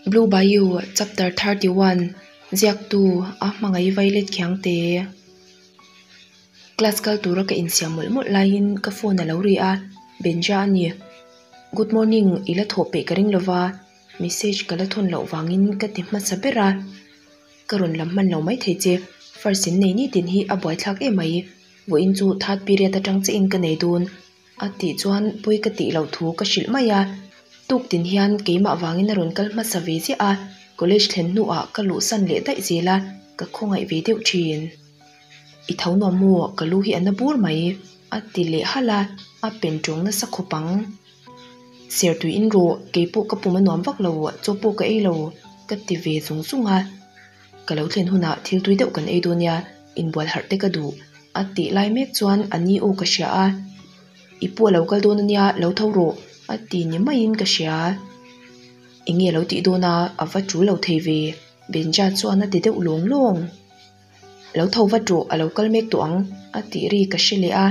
Blue Bayou Chapter 31 Ziaktu a hmangaih vailet khiangte. Class kal tura ka insiam mawlh mawlh laiin ka phone a lo ri a, Benja a ni. Good morning i la thawh peih ka ring lova, message ka la thawn loh vangin ka ti hmasa ber a. Ka rawn lam hman lo maithei che, first in nei nitin hi a buaithlak em mai. Vawiin chu third period atang chiahin ka nei dawn. A tih chuan pawi ka tih loh thu ka hrilh mai a, tuk tin hian keimah vangin a rawn kal hmasa ve ziah a, college thlen hnuah ka luhsan leh daih zel a, ka khawngaih ve deuh thin. I tho nuam maw, ka lu hi a na bur mai, a ti leh halh a, a pen tawng nasa khawp ang. Sertui in rawh, keipawh ka pum a nuam vak lo, chaw pawh ka ei lo, ka ti ve zung zung a. Ka lo thlen hunah thil tui deuh kan ei dawn nia, inbual harh te ka duh a tih lai mek chuan a ni aw ka hria a, I pu a lo kal dawn ania lo tho rawh a ti ni maiin ka hria. Eng nge a lo tih dawn a, a va tul lo thei ve, Benja chuan a ti deuh lawng lawng. Lo tho vat rawh a lo kal mek tawh ang a tih ri ka hre leh a,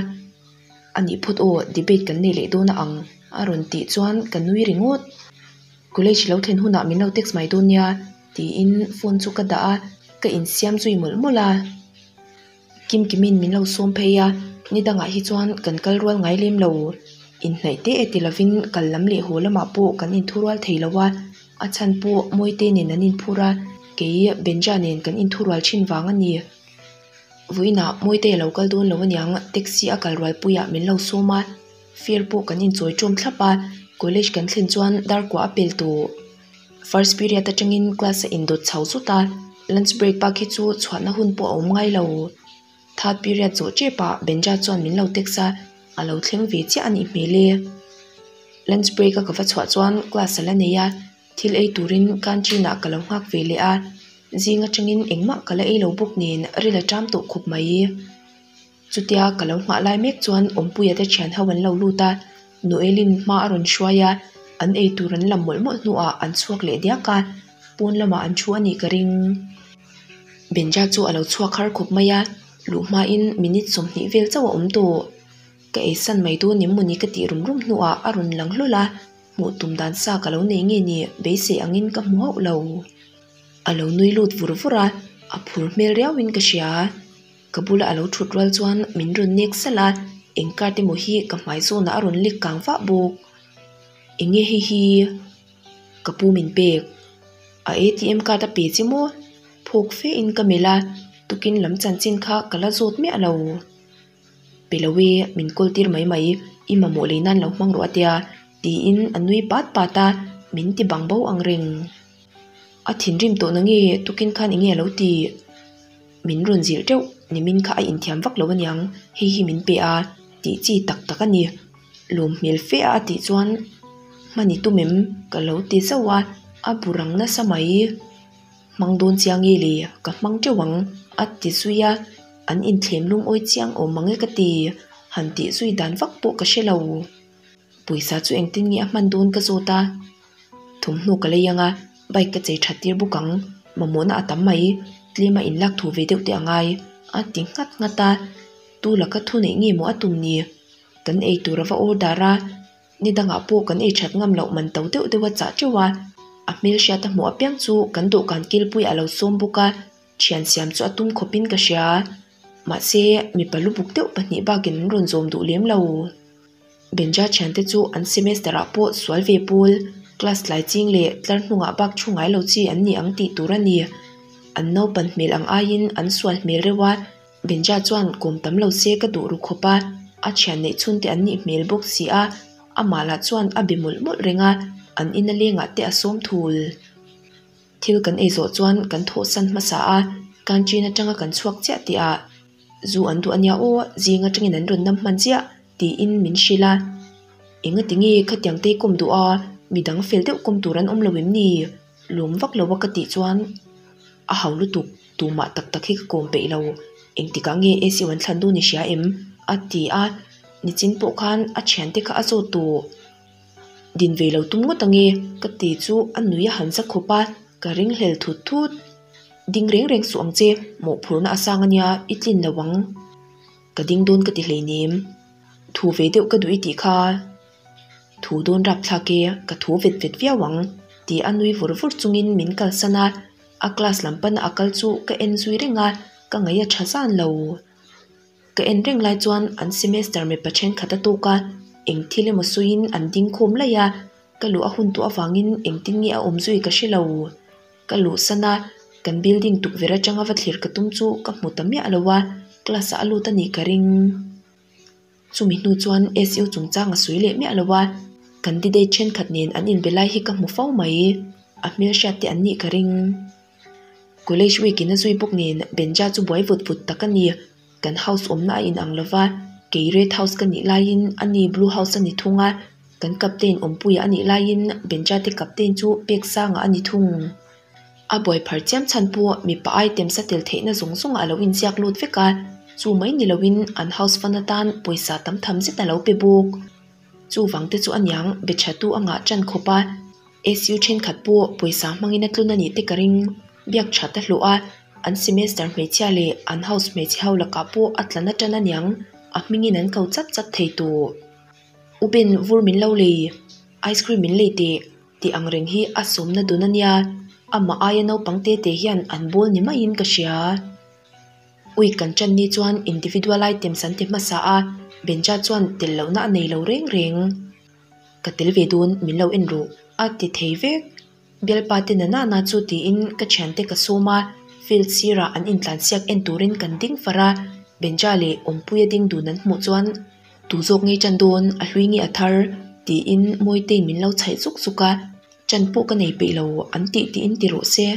a nih phawt aw debate kan nei leh dawn a ang a rawn tih chuan ka nui ringawt. College lo thlen hunah min lo text mai dawn nia tiin phone chu ka dah a, ka insiam zui mawlh mawlh a. Kim Kimin min lo sawm phei a, ni dangah hi chuan kan kal rual ngai lem lo. Inhnaih teh e ti lovin kal lam leh haw lamah pawh kan inthurual thei lo a, a chhan pawh Mawite nen an inphur a, kei Benja nen kan inthurual thin vang a ni. Vawiinah Mawite a lo kal dawn lo aniang taxi a kal rualpuiah min lo sawm a. Fare pawh kan inchawi ṭawm thlap a, college kan thlen chuan dar kuah a pel tawh. First period atangin class a indawt chho zut a, lunch break bak hi chu chhuahna hun pawh a awm ngai lo. Third period zawh tep ah Benja chuan min lo text a, a lo thleng ve chiah a nih hmel e. Lunch break a ka va chhuah chuan class a la nei a, thil ei turin canteen ah ka lo nghak ve leh a, zing atangin engmah ka la ei lo bawk nen ril a ṭam tawh khawp mai. Chutia ka lo nghah lai mek chuan Awmpuia te thian ho an lo lut a, Noelin hma a rawn hruai a, an ei tur an lam mawlh mawlh hnuah an chhuak leh diak a, pawn lamah an thu a nih ka ring. Benja chu a lo chhuak har khawp mai a, luh hmain minute 20 vel chauh a awm tawh. Ka ei san mai dawn em mawni ka tih rum rum hnuah a rawn lang hlawl a, hmuh tum dan sa ka lo nei nge ni beisei angin ka hmu hauh lo. A lo nui lut vur vur a, a phur hmel riauin ka hria. Ka bula a lo thut rual chuan min rawn nek salh a, eng card emaw hi ka hmai zawnah a rawn lek kang vah bawk. Eng nge hei hi? Ka pu min pek. A ATM card a pe che maw? Phawk fe in ka melh a, tukin lam chanchin kha ka la zawt miah lo. Pe lo e, min kawl tir mai mai, i mamawh lei nan lo hmang rawh a tia, tiin a nui pat pat a, min ti bang bo ang reng. A thinrim tawh na nge tukin khan eng nge a lo ti? Min rawn zilh teuh, nimin kha a inthiam vak lo aniang, hei hi min pe a, tih chi tak tak a ni. Lawm hmel fe a a tih chuan hman i tum em? Ka lo ti zauh a, a bu rang nasa mai. Hmang dawn chiang nge le, ka hmang teuh ang, a ti zui a, an inthlem lungawi chiang awm ang e ka ti, han tih zui dan vak pawh ka hre lo. Pawisa chu engtin nge a hman dawn ka zawt a, thawmhnaw ka lei ang a, bike ka chei that tir bawk ang, mamawhna a tam mai, tlem a inlak thu ve deuh te a ngai, a ti nghat nghat a, tu laka thu neih nge maw a tum ni? Kan ei tur a va order a, ni dangah pawh kan ei that ngam loh man to deuh deuh a chah teuh a, a hmelhriat a hmuh apiang chu kan dawhkan kilpui a lo sawm bawk a, thian siam chu a tum khawpin ka hria, mahse mipa lubuk deuh pahnih bakin an rawn zawm duh lem lo. Benja thiante chu an semester ah pawh sual ve pawl, class tlai ching leh tlar hnungah bak thu ngai lo chi an ni ang tih tur a ni. An naupan hmel ang aiin an sual hmel reuh a, Benja chuan kawm tam lo se ka duh ru khawp a, a thian neih chhun te an nih hmel bawk si a, amah lah chuan a be mawlh mawlh reng a, an ina lengah te a sawm thul. Thil kan ei zawh chuan kan thawhsan hmasa a, canteen atanga kan chhuak chiah tih ah zu an duh ania aw, zing atangin an rawn nam hman chiah tiin min hrilh a. Engati nge khatiang te kawm duh a, midang fel deuh kawm tur an awm lo em ni? Lawm vak lo a ka tih chuan a hau lutuk, tumah tak tak hi ka kawm peih lo, engtikah nge AC an thlan dawn i hria em? a ti a, nichin pawh khan a thiante kha a zawt tawh. Din ve lo tum ngawt ange ka ti chu a nui a han za khawp a, ka ring hlel thut thut. Ding reng reng suh ang che, mawhphurhna a sang ania, i tlin lo ang. Ka ding dawn ka ti hleinem. Thu ve deuh ka duh i tih kha. Thu dawn rap thlak e, ka thu vet vet viau ang. Ti a nui vur vur chungin min kalsan a, a class lam pana a kal chu ka en zui reng a, ka ngaih a tha zan lo. Ka en reng lai chuan an semester mipa thenkhat a tawk a, eng thil emaw sawiin an ding khawm laih a, ka luh a hun tawh avangin engtin nge a awm zui ka hre lo. Ka luhsan a, kan building tukverh atanga va thlir ka tum chu ka hmu ta miah lo a, class ah a lut a nih ka ring. Chumi hnu chuan SU chungchang a sawi leh miah lo a, candidate thenkhat nen an inbe lai hi ka hmu fo mai, a hmelhriat te an nih ka ring. College week in a zui bawk nen Benja chu buai vut vut tak a ni, kan house awmna a inang lo va, kei red house ka nih laiin ani blue house a ni thung a, kan captain awmpuia a nih laiin Benja te captain chu Peksanga a ni thung. A buai phar chiam chhan pawh mipa items a tel theihna zawng zawng ah a lo inziak lut vek a, chu mai ni loin an house fund atan pawisa tam tham zet a lo pe bawk. Chuvang te chu aniang be tha tu a ngah tan khawp a, SU thenkhat pawh pawisa hmangin a tlun a nih te ka ring. Biak that a hlawh a, an semester hmeichhia leh an house hmeichhe ho lakah pawh a tla na tan aniang, a hmingin an ko chat chat thei tawh. U Ben vur min lo lei, ice cream min lei teh. Tih ang reng hi a sawmna dun a nia, amah aia naupang te te hian an bawl ni maiin ka hria. Ui kan ṭan ni chuan individual items an ti hmasa a, Benja chuan tel lohna a nei lo reng reng. Ka tel ve dawn min lo en rawh a ti thei vek. Bialpa te na nana chu tiin ka thiante ka sawm a, field sirah an intlansiak en turin kan ding far a, Benja leh Awmpuia ding dun an hmuh chuan Tu zawk ngei ṭan dawn, a hlui nge a thar? tiin Mawitein min lo chhaih zuk zuk a, ṭan pawh ka nei peih lo an tih tiin ti rawh se.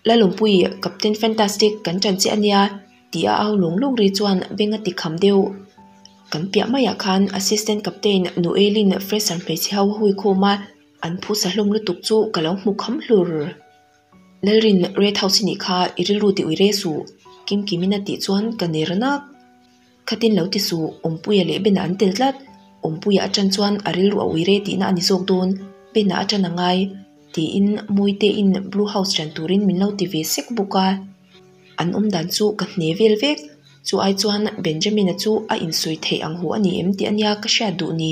Lalawmpui, Captain Fantastic kan ṭan che a nia tih a au lawng lawng ri chuan beng a ti kham deuh. Kan piah maiah khan Assistant Captain Noelin fresher hmeichhe ho a hui khawm a, an phusa hlawm lutuk chu ka lo hmu kham hlur. Lalrin Red House i nih kha i rilru ti ui re suh, Kimkimin a tih chuan ka ner nak. Khatin lo ti suh, Awmpuia leh Bena an tel tlat. Awmpuia atan chuan a rilru a ui re tihna a ni zawk dawn, Bena atan a ngai, tiin Mawitein Blue House ṭan turin min lo ti ve sek bawk a. An awm dan chu ka hne vel vek, chu ai chuan Benjamin-a chu a insawi theih ang hu a ni em tih a nia ka hriat duh ni.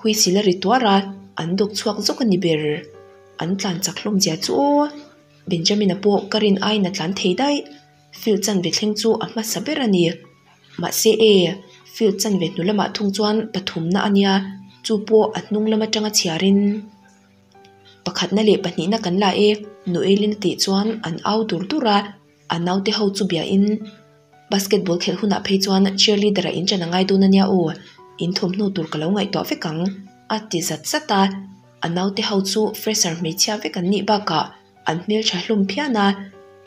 Huisil a ri tuar a, an dawk chhuak zawk a ni ber. An tlan chak hlawm zia chu aw! Benjamin-a pawh ka rin aiin a tlan thei daih. Field chanve thleng chu a hmasa ber a ni. Mahse e, field chanve hnu lamah thung chuan pathumna a nia, chu pawh a hnung lam atanga chhiarin pakhatna leh pahnihna kan la e, Noelin a tih chuan an au dur dur a, a naute ho chu biain basketball khelh hunah phei chuan cheerleader ah in ṭan a ngai dawn a nia aw, in thawmhnaw tur ka lo ngaihtuah vek ang, a ti zat zat a, a naute ho chu fresher hmeichhia vek an nih bakah An hmeltha hlawm phian a,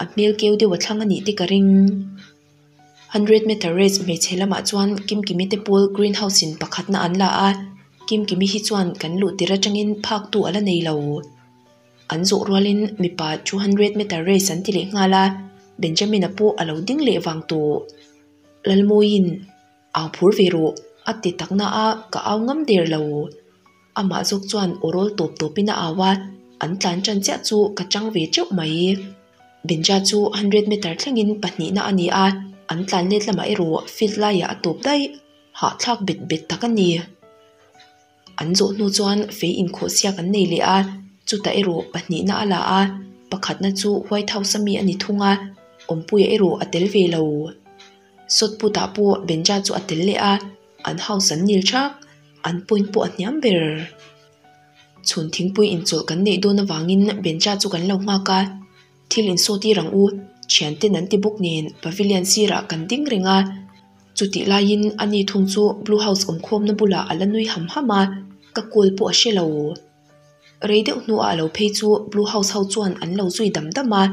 a hmel keu deuh a thlang a nih te ka ring. Hundred meter race hmeichhe lamah chuan Kimkimi te pawl green house in pakhatna an la a, Kimkimi hi chuan kan luh tir atangin phak tu a la nei lo. An zawh rualin mipa 200 meter race an ti leh nghal a, Benjamin-a pawh a lo ding leh vang tawh. Lalmawiin. Au phur ve rawh, a ti tak na a, ka au ngam der lo. Amah zawk chuan aw rawl tawp tawpin a au a, an tlan tan chiah chu ka chang ve teuh mai. Benja chu hundred meter thlengin pahnihna a ni a, an tlan let lamah erawh field laiah a tawp daih, hahthlak bet bet tak a ni. An zawh hnu chuan fei inkhawh siak an nei leh a, chutah erawh pahnihna a la a, pakhatna chu White House a mi a ni thung a, Awmpuia erawh a tel ve lo. Sawtputah pawh Benja chu a tel leh a, an house an nil thak, an point pawh a hniam ber. Chhun thingpui inchawlh kan neih dawn avangin Benja chu kan lo nghak a, thil insawt tir ang u, thianten an ti bawk nen pavilion sirah kan ding reng a, chutih laiin ani thung chu Blue House awmkhawmna bulah a la nui ham ham a, ka call pawh a hre lo. Rei deuh hnuah a lo phei chu Blue House ho chuan an lo zui dam dam a,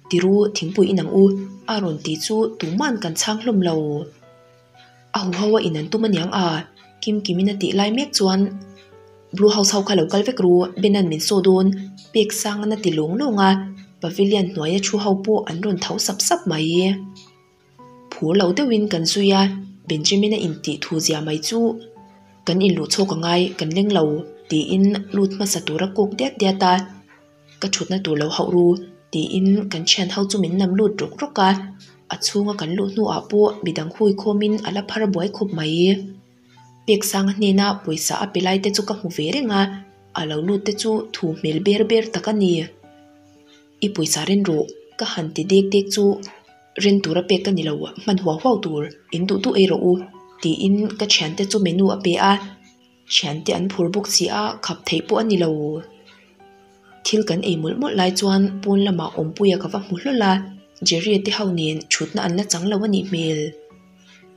Tiru thingpui in ang u, a rawn ti chu tuman kan chhang hlawm lo. A huho a in an tum aniang a, Kim Kimin a tih lai mek chuan Blue House ho kha lo kal vek ru, Benan min saw dawn, pek sang an a ti lawng lawng a, Pavilion hnuaia thu ho pawh an rawn tho sap sap mai. Phur lo deuhin kan zui a, Benjamin-a intih thu zia mai chu kan inluh chhawk a ngai, kan leng lo tiin lut hmasa tura kawk diat diat a, ka thutna tur lo hauh ru tiin kan thian ho chu min nam lut rawk rawk a, a chhunga kan luh hnuah pawh midang hui khawmin a la phar buai khawp mai. Peksanga hnena pawisa a pe lai te chu ka hmu ve reng a, A lo lut te chu thu hmel ber ber tak a ni. I pawisa ren rawh ka han ti dek dek chu ren tura pek ka ni lo, hman huau huau tur in duh duh ei rawh u tiin ka thiante chu menu a pe a. Thiante an phur bawk si a, khap theih pawh a ni lo. Thil kan ei mawlh mawlh lai chuan pawn lamah Awmpuia ka va hmu hlawl a, Jerry-a te ho nen thutna an la chang lo a nih hmel.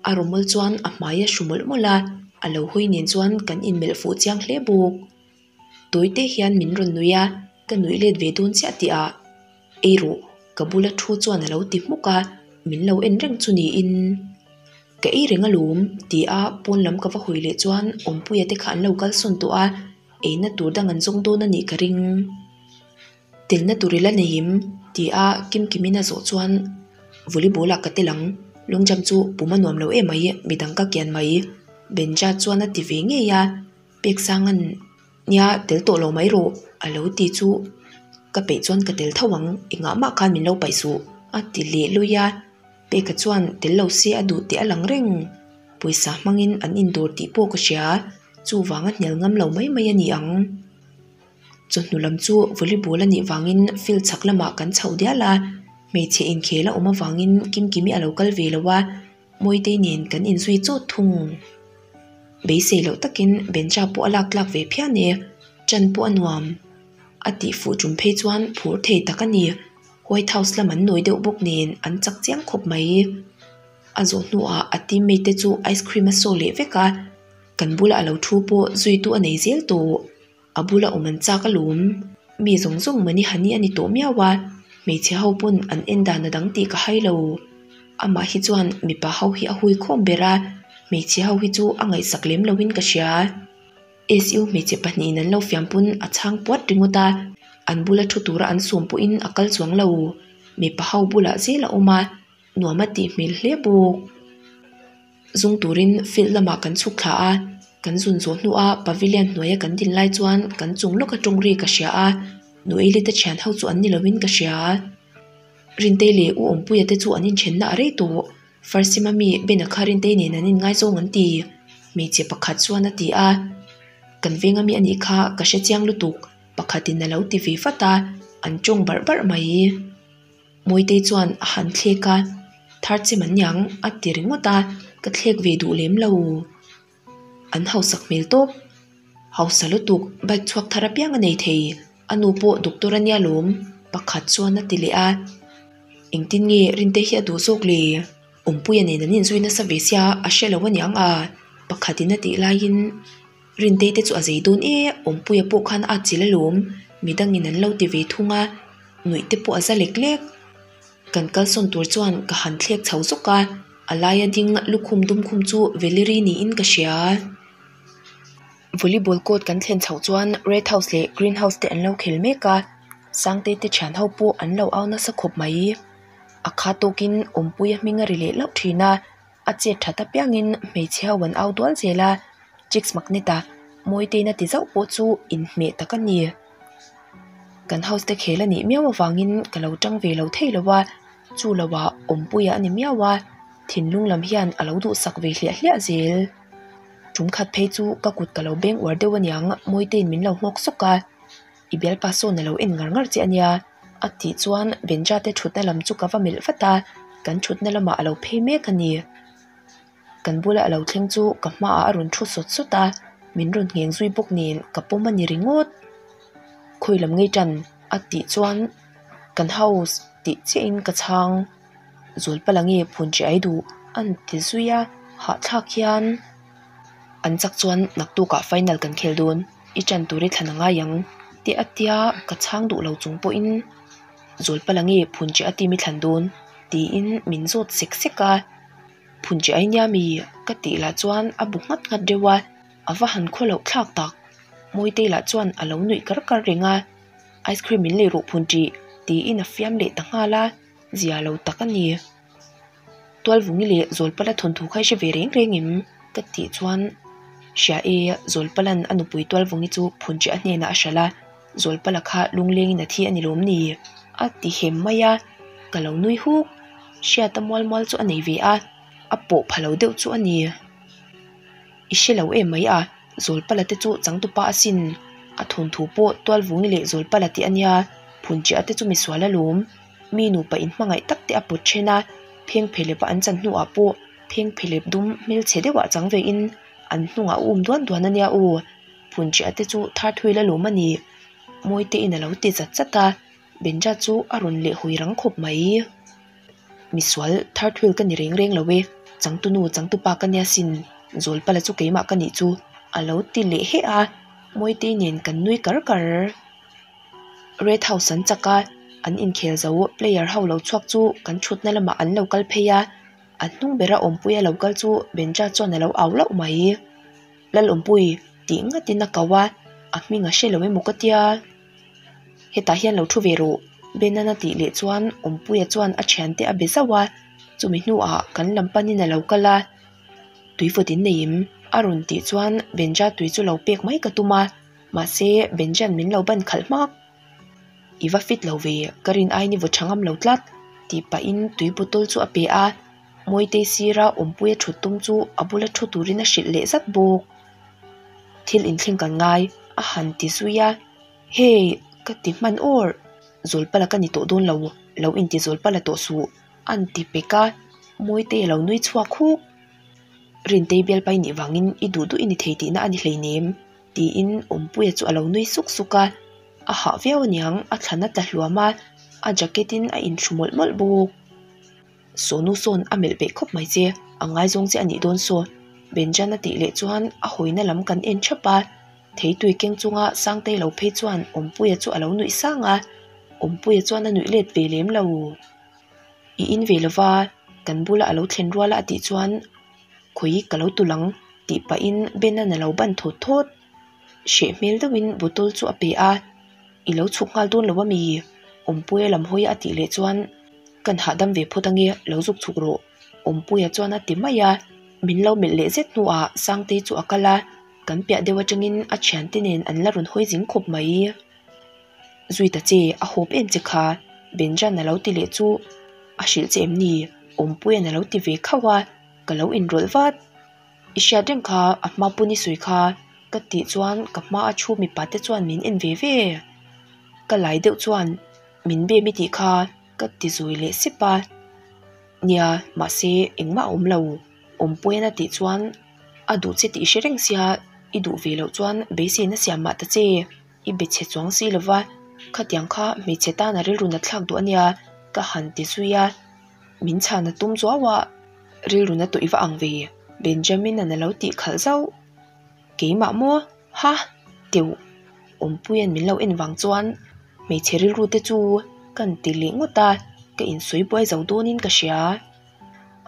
A rawmawl chuan a hmai a hru mawlh mawlh a, a lo hawi nen chuan kan inmelh fuh chiang hle bawk. Tawi te hian min rawn nui a, ka nuih let ve dawn chiah tih ah ei rawh ka bula thu chuan a lo ti hmuk a, min lo en reng chu niin. Ka ei reng alawm ti a pawn lam ka va hawi leh chuan Awmpuia te kha an lo kal sawn tawh a, eina tur dang an zawng dawn a nih ka ring. Telna tur i la nei em? ti a Kimkimin a zawh chuan Volleyball ah ka tel ang, long jump chu pum a nuam lo em mai, midang ka kian mai Benja chuan a ti ve ngei a, Peksanga'n Nia tel tawh lo mai rawh a lo ti chu ka peih chuan ka tel tho ang, engah mah khan min lo paih suh a ti leh lui a. Peka chuan tel lo se a duh teh a lang reng. Pawisa hmangin an indawr tih pawh ka hria, chuvang a hnial ngam lo mai mai a ni ang. Chawhnu lam chu volleyball a nih vangin field chhak lamah kan chhoh dial a, hmeichhe inkhel a awm avangin Kimkimi a lo kal ve lo a, Mawitei nen kan inzui chawt thung. Beisei loh takin Benja pawh a lak tlak ve phian e, chan pawh a nuam. A tih fuh tum phei chuan phur thei tak a ni. White House lam an nawi deuh bawk nen an chak chiang khawp mai. A zawh hnuah a teammate te chu ice cream a saw leh vek a, kan bula a lo thu pawh zuitu a nei zel tawh. A bula awm an chak alawm. Mi zawng zawng mani hani a ni tawh miau a, hmeichhe ho pawn an en dan a dang tih ka hai lo. Amah hi chuan mipa ho hi a hui khawm ber a, hmeichhe ho hi chu a ngaihsak lem loin ka hria. SU hmeichhe pahnihin an lo fiampun a chhang puat ringawt a, an bula thu tura an sawm pawhin a kal chuang lo. Mipa ho bulah zel a awm a, nuam a tih hmel hle bawk. Zung turin field lamah kan chhuk thla a, kan zun zawh hnuah pavilion hnuaia kan din lai chuan kan chung lawka tawng ri ka hria a, Noeli te thian ho chu an ni lovin ka hria. Rintei leh U Awmpuia te chu an inthenna a rei tawh. Farsima mi Bena kha Rintei nen an inngaizawng an ti, hmeichhe pakhat chuan a ti a. Kan venga mi anih kha ka hre chiang lutuk, pakhatin a lo ti ve vat a, an tawng barh barh mai. Mawitei chuan a han thlek a, Thar chim an niang a ti ringawt a, ka thlek ve duh lem lo. An hausak hmel tawp. Hausa lutuk, bike chhuak thar apiang a nei thei. A nu pawh doctor a nia lawm, pakhat chuan a ti leh a. Engtin nge Rinte hi a duh zawk le? Awmpuia nen an inzui nasa ve sia a hre lo aniang a, pakhatin a tih laiin Rintei te chu a zei dawn e, Awmpuia pawh khan a atchilh alawm, midangin an lo ti ve thung a, nuih te pawh a za lek lek. Kan kalsawn tur chuan ka han thlek chho zawk a, a laia ding lukhum dum khum chu Valerie niin ka hria. Volleyball court kan thlen chhoh chuan Red House leh Green House te an lo khel mek a, Sangtei te thian ho pawh an lo au nasa khawp mai. A kha tawkin Awmpuia hming a ri leh lauh thin a, a chet that apiangin hmeichhe ho an au dual zel a, Chicks Magnet-a Mawiteina ti zauh pawh chu inhmeh tak a ni. Kan house te khel a nih miau avangin ka lo tang ve lo thei lo a, chu loah Awmpuia a ni miau a, thinlung lam hian a lo duhsak ve hliah hliah zel. Tum khat phei chu ka kut ka lo beng uar deuh aniang Mawitein min lo nghawk sawk a, I bialpa sawn a lo en ngar ngar che ania a tih chuan Benja te thutna lam chu ka va melh vat a, kan thutna lamah a lo phei mek a ni. Kan bula a lo thleng chu ka hmaah a rawn thu sawt sawt a, min rawn ngheng zui bawk nen ka pawm a ni ringawt. Khawi lam ngei tan a tih chuan kan house tih chiahin ka chhang. Zawlpala nge phun che ai duh an ti zui a, hahthlak hian an chak chuan naktukah final kan khel dawn i tan tur i thlan a ngai ang tih a tia ka chhang duh lo chung pawhin Zawlpala nge phun che a team i thlan dawn tiin min zawt sek sek a, phun che ai nia mi ka tih lah chuan a bu nghat nghat deuh a, a va han khaw loh thlak tak. Mawitei lah chuan a lo nuih kar kar reng a, ice cream min lei rawh phun tih tiin a fiam leh ta nghal a. Zia lo tak a ni. Tualvungi leh Zawlpala thawnthu kha i hre ve reng reng em? Ka tih chuan hria e, Zawlpala'n a nupui Tualvungi chu Phunṭiah a hnenah a hralh a, Zawlpala kha lunglengin a thi a ni lawm ni? A ti hem mai a, ka lo nui huk. Hriata mual mual chu a nei ve a, a pawh pha lo deuh chu a ni. I hre lo em mai a, Zawlpala te chu changtupa asin. A thawnthu pawh Tualvungi leh Zawlpala tih a nia, Phunchiah te chu misual alawm. Mi nupa inhmangaih tak te a pawt then a, phengphelep a an chan hnuah pawh phengphelep dum hmelchhe deuhah chang vein an hnungah a um duan duan a nia aw. Phunchiah te chu thar thui la lawm a ni. Mawitein a lo ti zat zat a, Benja chu a rawn leh hawi rang khawp mai. Misual thar thil ka ni reng reng lo e, changtunu changtupa ka nia sin, Zawlpala chu keimah ka nih chu a lo ti leh heh a, Mawitei nen kan nui kar kar. Red House an chak a, an inkhel zo player ho lo chhuak chu kan thutna lamah an lo kal phei a, a hnung bera awmpuia lo kal chu Benja chuan a lo au lauh mai. Lalawmpui tih ngatin a ko a, a hming a hre lo emaw ka tia. Hetah hian lo thu ve rawh, Benan a tih leh chuan Awmpuia chuan a thiante a be zauh a, chumi hnuah kan lam panin a lo kal a, Tuivawt in nei em? a rawn tih chuan Benja tui chu lo pek mai ka tum a, mahse Benja'n min lo ban khalh hmak. I va fit lo ve, ka rin aiin i vaw tha ngam lo tlat, tih pahin tui bottle chu a pe a, Mawitei sira Awmpuia thut tum chu a bula thu turin a hrilh leh zat bawk. Thil inthleng kan ngai, a han ti zui a, Hey, ka ti hman awr, Zawlpala ka ni tawh dawn lo, lo inti Zawlpala tawh suh, a ni ti pek a, Mawitei a lo nui chhuak huk. Rintei bialpai nih vangin i duh duh i ni thei tihna a ni hleinem, tiin Awmpuia chu a lo nui suk suk a, a hah viau aniang a thlan a tla hluam a, a jacket in a inhru mawlh mawlh bawk. Sawnu sawn a melh peih khawp mai che, a ngaizawng che a nih dawn saw. Benjan a tih leh chuan a hawina lam kan en thap a, theitui keng chunga Sangtei lo phei chuan Awmpuia chu a lo nuih sang a, Awmpuia chuan a nuih let ve lem lo. I in ve lova, kan bula a lo thlen rual a a tih chuan khawi ka lo tulh ang tih pahin Benan a lo ban thawt thawt. Hreh hmel deuhin bottle chu a pe a. I lo chhuk nghal dawn lo a mi? Awmpuia lam hawi a tih leh chuan kan hahdam ve phawt ange, lo zuk chhuk rawh. Awmpuia chuan a ti mai a, min lo melh leh zet hnuah Sangtei chu a kal a, kan piah deuh atangin a thiante nen an la rawn hawi zing khawp mai. Zui ta che, a hawp em che kha? Benjan a lo ti leh chu a hrilh che em ni? Awmpuia'n a lo ti ve khauh a, ka lo inrawlh vat. I hriat reng kha a hma pun i sawi kha ka tih chuan ka hma a thu mipa te chuan min en ve ve. Ka lai deuh chuan min bem i tih kha ka ti zui leh sep a. Nia mahse engmah a awm lo Awmpuian a tih chuan a duh che tih i hre reng sia i duh ve loh chuan beiseina siam mah ta che i be chhe chuang si lova khatiang kha hmeichhe tan a rilru nat thlak duh a nia ka han ti zui a. Min chhan a tum zuau a, rilru na tawh i va ang ve, Benjamin-a'n a lo tih khalh zauh. Keimah maw? Ha! Teuh! Awmpuia'n min lo en vang chuan hmeichhe rilru te chu kan ti leh ngawt a, ka insawi buai zo dawnin ka hria.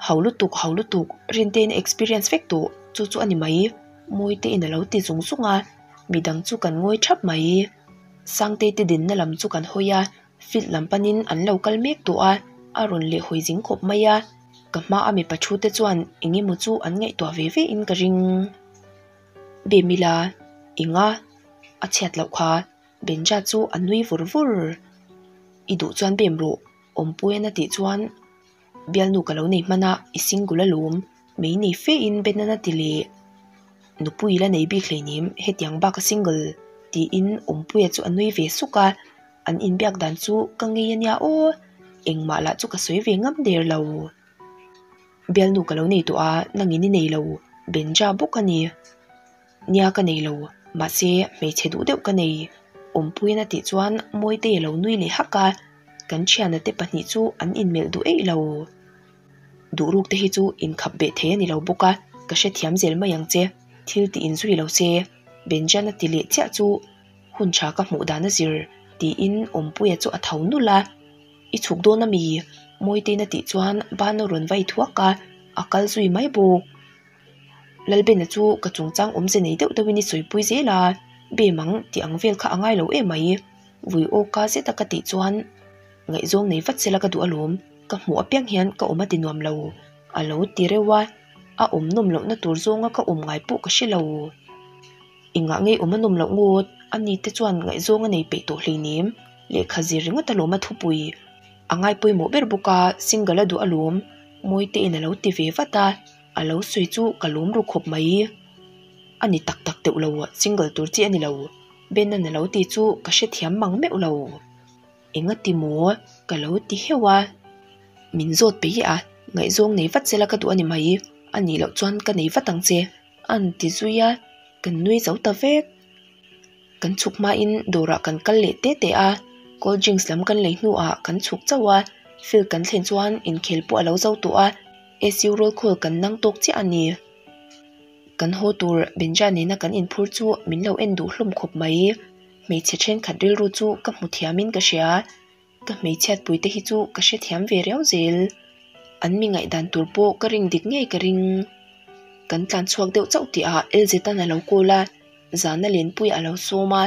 Ho lutuk, ho lutuk, Rintein a experience vek tawh, chu chu a ni mai, Mawitein a lo ti zung zung a, midang chu kan ngawi thap mai. Sangtei te dinna lam chu kan hawi a, Field lam panin an lo kal mek tawh a, a rawn leh hawi zing khawp mai a, ka hma a mipa thu te chuan eng emaw chu an ngaihtuah ve ve in ka ring. Bemila, enga a chhiat loh kha Benja chu a nui vur vur. I duh chuan bem rawh, Awmpuian a tih chuan bialnu ka lo nei hman a, i single alawm, mei nei fe in Benan a ti leh. Nupui la nei bik hleinem hetiang bak a single tiin Awmpuia chu a nui ve suk a. An inbiak dan chu ka ngei a nia aw, engmah lah chu ka sawi ve ngam der lo. Bialnu ka lo nei tawh a, nangin i nei lo, Benja bawk a ni. Nia ka nei lo, mahse hmeichhe duh deuh ka nei, Awmpuiin a tih chuan Mawitei a lo nui leh hak a, kan thiana te pahnih chu an inmelh duh eih lo. Duh ruk te hi chu inkhap beh thei a ni lo bawk a, ka hrethiam zel mai ang che, thil tih inzui lo se, Benja'n a ti leh chiah chu. Hun tha ka hmuh dan a zir tiin Awmpuia chu a tho nulh a, I chhuk dawn ami? Mawitein a tih chuan ban a rawn vai thuak a, a kal zui mai bawk. Lalbena chu ka chungchang awmze nei deuh deuhin i sawipui zel a, bem ang tih ang vel kha a ngai lo em mai. Vui awka zeta ka tih chuan ngaihzawng nei vat sela ka duh alawm, ka hmuh apiang hian ka awm a ti nuam lo a lo ti reuh a, a awm nawm lohna tur zawnga ka awm ngai pawh ka hre lo. Engah ngei awm a nawm loh ngawt, ani te chuan ngaihzawng a nei peih tawh hleinem, lehkha zir ringawt alawm a thupui. A ngai pawimawh ber bawk a, single a duh alawm, Mawitein a lo ti ve vat a, a lo sawi chu ka lawm ru khawp mai. A ni tak tak teuh lo, single tur chi a ni lo. Bena'n a lo ti chu ka hrethiam mang meuh lo. Engati maw? Ka lo ti heuh a. Min zawt peih a, ngaihzawng nei vat sela ka duh a ni mai, a nih loh chuan ka nei vat ang che, a han ti zui a, kan nui zo ta vek. Kan chhuk hmain dawrah kan kal leh te te a, cold drinks lam kan lei hnuah kan chhuk chauh a, field kan thlen chuan inkhel pawh a lo zo tawh a, SU roll call kan nang tawk chiah a ni. Kan haw tur Benja nena kan inphur chu min lo en duh hlawm khawp mai. Hmeichhe thenkhat rilru chu ka hmu thiamin ka hria. Ka hmeichhiatpui te hi chu ka hrethiam ve riau zel. An mi ngaihdan tur pawh ka ring dik ngei ka ring. Kan tlan chhuak deuh chauh tihah Elzetan a lo call a, zana lenpui a lo sawm a.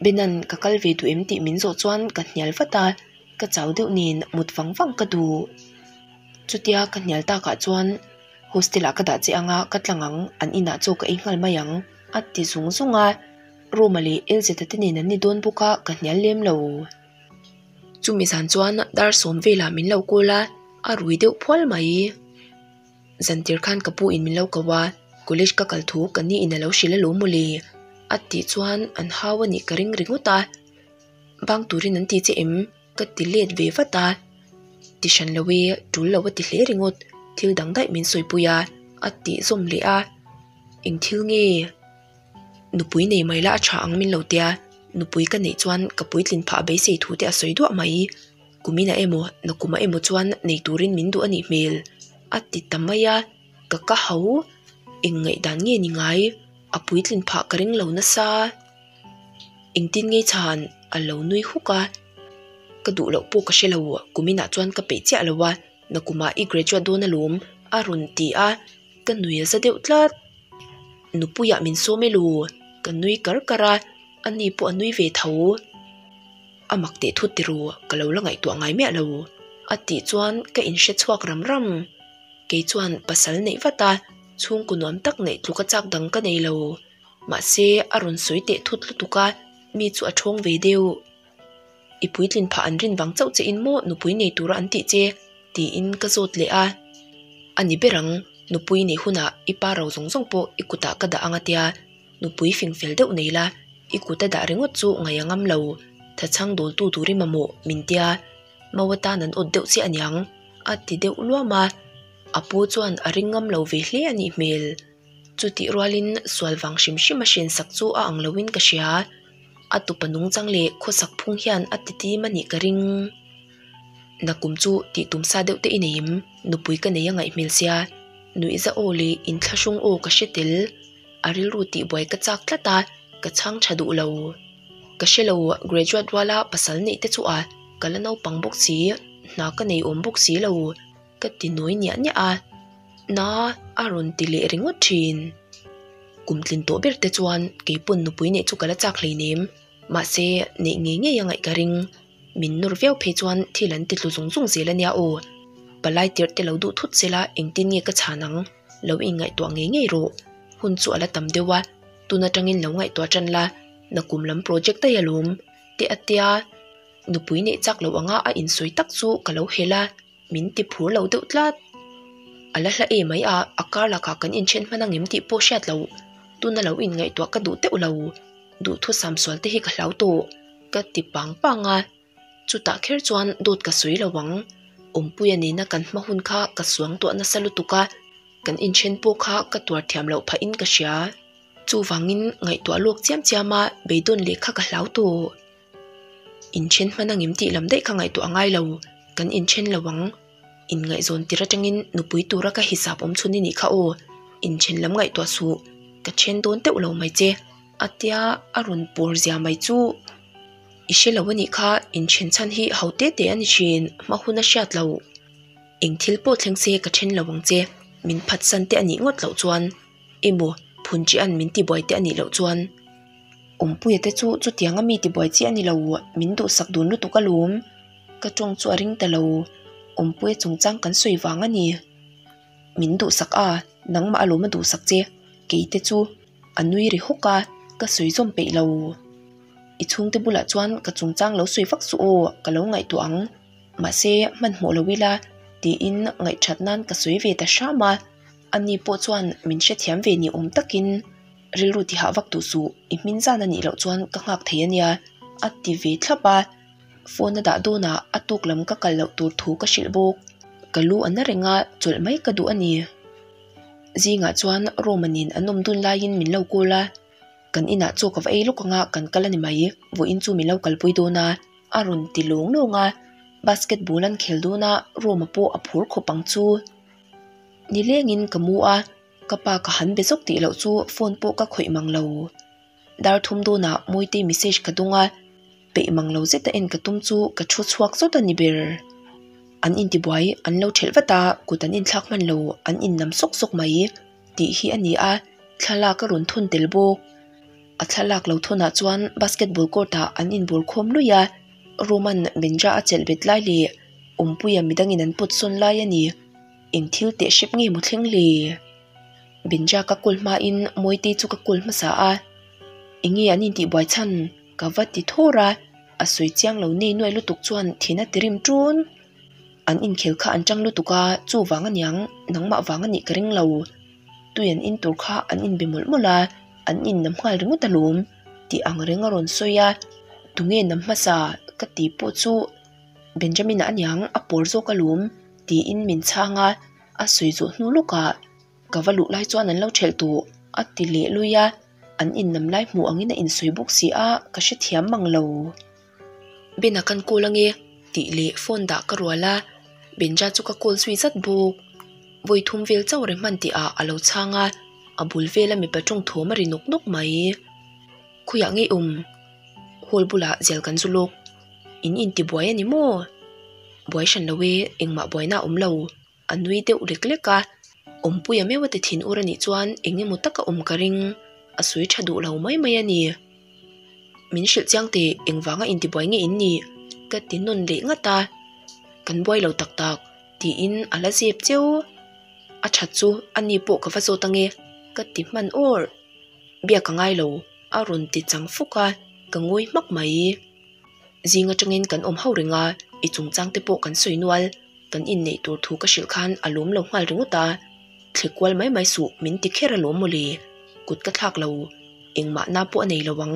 Benan ka kal ve duh em tih min zawh chuan ka hnial vat a, ka chau deuh nen mut vang vang ka duh. Chutia ka hnial takah chuan hostel ah ka dah che anga ka tlang ang, an inah chaw ka ei nghal mai ang a ti zung zung a. Roma leh Elzeta te nen an ni dawn bawk a, ka hnial lem lo. Chumi zan chuan dar sawm velah min lo call a, a rui deuh phual mai. Zantir khan ka pu in min lo ko a, college ka kal thu ka ni in a lo hrilh alawm mawle a tih chuan an hau a nih ka ring ringawt a. Bang turin an ti che em? Ka ti let ve vat a, ti hran lo e, tul lo a ti hle ringawt, thil dang daih min sawipui a, a tih zawm leh a. Eng thil nge? Nupui nei mai la a tha ang min lo tia, nupui ka neih chuan ka puitlin phah beisei thu te a sawi duah mai. Kuminah emaw, nakumah emaw chuan nei turin min duh a nih hmel, a ti ta mai a, ka ka ho, eng ngaihdan nge ni ngai, a puitlin phah ka ring lo nasa. Engtin ngei chhan a lo nui huk a, ka duh loh pawh ka hre lo, kuminah chuan ka peih chiah lo a, nakumah i graduate dawn alawm, a rawn ti a, ka nui a za deuh tlat. Nupuiah min sawm e lu, ka nui kar kar a, ani pawh a nui ve tho. A mak teh thut tiru, ka lo la ngaihtuah ngai miah lo, a tih chuan ka inhre chhuak ram ram. Kei chuan pasal neih vat a, chhungkaw nuam tak neih tluka chak dang ka nei lo. Mahse, a rawn sawi teh thut lutuk a, mi chu a ṭhawng ve deuh. I puitlin phah an rin vang chauh che in maw nupui nei tura an tih che? tiin ka zawt leh a. A ni ber ang, nupui neih hunah i pa ro zawng zawng pawh i kutah ka dah ang a tia, nupui fing fel deuh nei la, i kut a dah ringawt chu ngaih a ngam lo, thachhang dawltu tur i mamawh min tia, mau atan an awt deuh chiah aniang a ti deuh luam a. A pu chuan a ring ngam lo ve hle a nih hmel. Chutih rualin sual vang hrim hrim a hrensak chu a ang loin ka hria. A tupa nungchang leh khawsak phung hian a ti tim a nih ka ring. Nakum chu tih tum sa deuh te i nei em? Nupui ka nei a ngaih hmel sia. Nuihza aw leh inthlahrung aw ka hre tel. A rilru tihbuai ka chak tlat a, ka chhang tha duh lo. Ka hre lo, graduate ruala pasal neih te chu a, ka la naupang bawk si, hna ka nei awm bawk si lo. Ka ti nawi niah niah a, Na a rawn ti leh ringawt thin. Kum tlin tawh ber te chuan keipawn nupui neih chu ka la chak hleinem, mahse neih ngei ngei a ngaih ka ring. Min nawr viau phei chuan thil an ti tlu zung zung zel a nia aw. Palai tirh te lo duh thut sela engtin nge ka chhan ang, lo inngaihtuah ngei ngei rawh. Hun chu a la tam deuh a, tun atangin lo ngaihtuah tan la, nakum lam project daih alawm, te a tia. Nupui neih chak loh anga a insawi tak chu ka lo hel a. Min ti phur lo deuh tlat. A la hla em mai a, a kar lakah kan inthen hman angem tih pawh hriat loh. Tuna lo inngaihtuah ka duh teuh lo. Duhthusam sual te hi ka hlau tawh, ka ti pang pang a. Chutah kher chuan dawt ka sawi lo ang. Awmpuia nena kan hma hun kha ka suangtuah nasa lutuk a, kan inthen pawh kha ka tuar thiam loh phahin ka hria. Chuvangin ngaihtuah lawk chiam chiam a beidawn leh kha ka hlau tawh. Inthen hman angem tih lam daih kha ngaihtuah a ngai lo, kan inthen lo ang. Inngaihzawn tir atangin nupui tura ka hisap awm chhun i nih kha aw, inthen lam ngaihtuah suh, ka then dawn teuh lo mai che, a tia a rawn pawr zia mai chu. I hre lo a nih kha, inthen chhan hi ho te te a ni thin, hma hun a hriat lo. Eng thil pawh thleng se ka then lo ang che, min phatsan te a nih ngawt loh chuan. Emaw, Phunchian min tibuai te a nih loh chuan. Awmpuia te chu chutiang a mi tibuai chi a ni lo, min duhsak dun lutuk alawm. Ka tawng chu a ring ta lo, Awmpuia chungchang kan sawi vang a ni. Min duhsak a, nangmah alawm a duhsak che, kei te chu a nui ri hawk a, ka sawi zawm peih lo. I chhungte bulah chuan ka chungchang lo sawi vak suh aw, ka lo ngaihtuah ang. Mahse, hmanhmawh lo ila, tiin ngaihthat nan ka sawi ve ta hram a. Ani pawh chuan min hrethiam ve ni awm takin. Rilru tihah vak duh suh, i hmin zan a nih loh chuan ka nghak thei a nia, a ti ve thlap a. Phone a dah dawnah a tuk lam ka kal loh tur thu ka hrilh bawk. Ka lu a na reng a, chawlh mai ka duh a ni. Zingah chuan Roma nen an awm dun laiin min lo call a, Kan inah chaw ka va ei lawk anga kan kal a ni mai, vawiin chu min lo kalpui dawn a, a rawn ti lawng lawng a. Basketball an khel dawn a, Roma pawh a phur khawp ang chu. Nilengin ka mu a. Ka pa ka han be zawk tih loh chu phone pawh ka khawih mang lo. Dar thum dawnah Mawitei message ka dawng a, peih mang lo zeta en ka tum chu ka thu chhuak zawt a ni ber. An intibuai an lo thelh vat a, kut an inthlak hman lo, an innam sawk sawk mai tih hi a ni a, thlalak a rawn thun tel bawk. A thlalak lo thunah chuan basketball court ah an inbawr khawm luih a, Roman Benja a chelh bet lai leh Awmpuia midangin an pawt sawn lai a ni. Eng thil teh hrep nge maw thleng le? Benja ka call hmain Mawitei chu ka call hmasa a, Enge an intih buai chhan? Ka va ti thawr a, a sawi chiang lo nei nuai lutuk chuan thin a ti rim ṭun. An inkhel kha an ṭang lutuk a, chu vang aniang, nangmah vang anih ka ring lo. Tui an in tur kha an inbe mawlh mawlh a, an innam nghal ringawt alawm tih ang reng a rawn sawi a, Tunge nam hmasa? Ka ti pawh chu Benjamin-a aniang a pawr zawk alawm. Tiin min chhang a, a sawi zawh hnu lawkah ka va luh lai chuan an lo thelh tawh a ti leh lui a, an innam lai hmuh angin a insawi bawk si a, ka hrethiam mang lo. Ben-a kan call ange tih leh phone dah ka rual a, Benja chu ka call zui zat bawk. Vawi thum vel chauh re hman tihah a lo chhang a, a bul vela mipa tawng thawm a ri nawk nawk mai. Khawiah ngei awm? Hall bulah zial kan zu lawk. In intibuai a ni maw? Buai hran lo e, engmah buaina a awm lo. A nui deuh lek lek a, awmpuia meuh a ti thin ur a nih chuan eng emaw taka awm ka ring, a sawi tha duh lo mai mai a ni. Min hrilh chiang teh, engvanga intibuai nge in nih? Ka ti nawn leh ngat a, kan buai lo tak tak, tiin a la zep cheu. A that chu a ni pawh ka va zawt ange, ka ti hman awr. Biak a ngai lo, a rawn ti chang fuk a, ka ngawi hmak mai. Zing atangin kan awm ho reng a, i chungchang te pawh kan sawi nual, kan inneih tur thu ka hrilh khan a lawm lo nghal ringawt a, thle kual mai mai suh min ti kher alawm mawle, kut ka thlak lo, engmah na pawh a nei lo ang,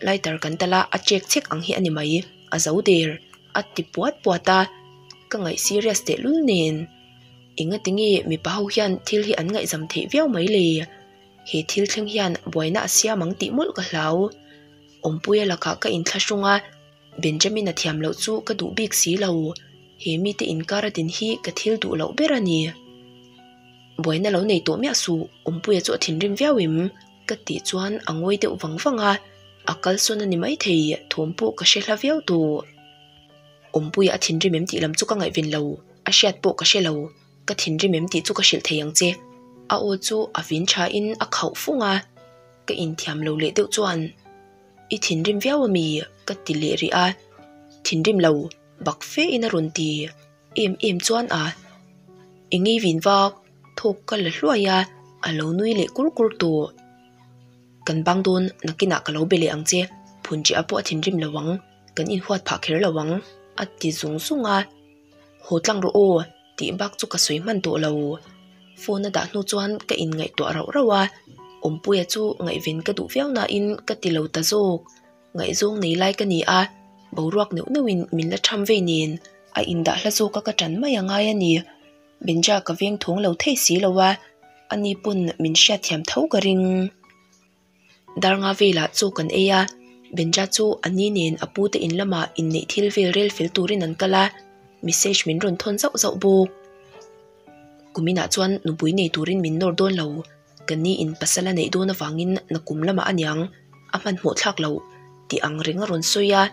lighter kan tal a a chek chek ang hi a ni mai, a zo der, a ti puat puat a, ka ngaih serious tehlul nen, engatinge mipa ho hian thil hi an ngaihzam theih viau mai le. He thil thleng hian buaina a siam ang tih mawlh ka hlau. Awmpuia lakah ka inthlahrung a, Benjamin-a thiam loh chu ka duh bik si lo. He mite inkar a din hi ka thil duh loh ber a ni. Buaina lo nei tawh miah suh, Awmpuia chu a thinrim viau em? Ka tih chuan a ngawi deuh vang vang a, a kalsawn a ni maithei, thawm pawh ka hre hla viau tawh. Awmpuia a thinrim em tih lam chu ka ngaihven lo, a hriat pawh ka hre lo. Ka thinrim em tih chu ka hrilh thei ang che. A aw chu a vin thain a khauh fung a, ka inthiam lo leh deuh chuan I thinrim viau ami? ka ti leh rih a, Thinrim lo, bak fe in a rawn ti em em chuan a I ngei vin vak, thawk ka la hluai a, a lo nui leh kur kur tawh. Kan bang dawn, nakinah ka lo be leh ang che, Phunṭiah pawh a thinrim lo ang, kan inhuat phah kher lo ang, a ti zung zung a. Haw tlang rawh aw tih bak chu ka sawi hman tawh lo. Phone a dah hnu chuan ka inngaihtuah rauh rauh a, Awmpuia chu ngaihven ka duh viau nain ka ti lo ta zawk. Ngaihzawng nei lai ka ni a, boruak neuh neuhin min la tham vei nen a indah hla zawka ka ṭan mai a ngai a ni. Benja ka veng thawng lo thei si lo a, ani pawn min hriatthiam tho ka ring. Darnga velah chaw kan ei a, Benja chu a ni nen a pu te in lamah inneih thil vel rel fel turin an kal a, message min rawn thawn zauh zauh bawk. Kuminah chuan nupui nei turin min nawr dawn lo, ka ni in pasal a neih dawn avangin nakum lamah aniang a hmanhmawh thlak loh tih ang reng a rawn sawi a,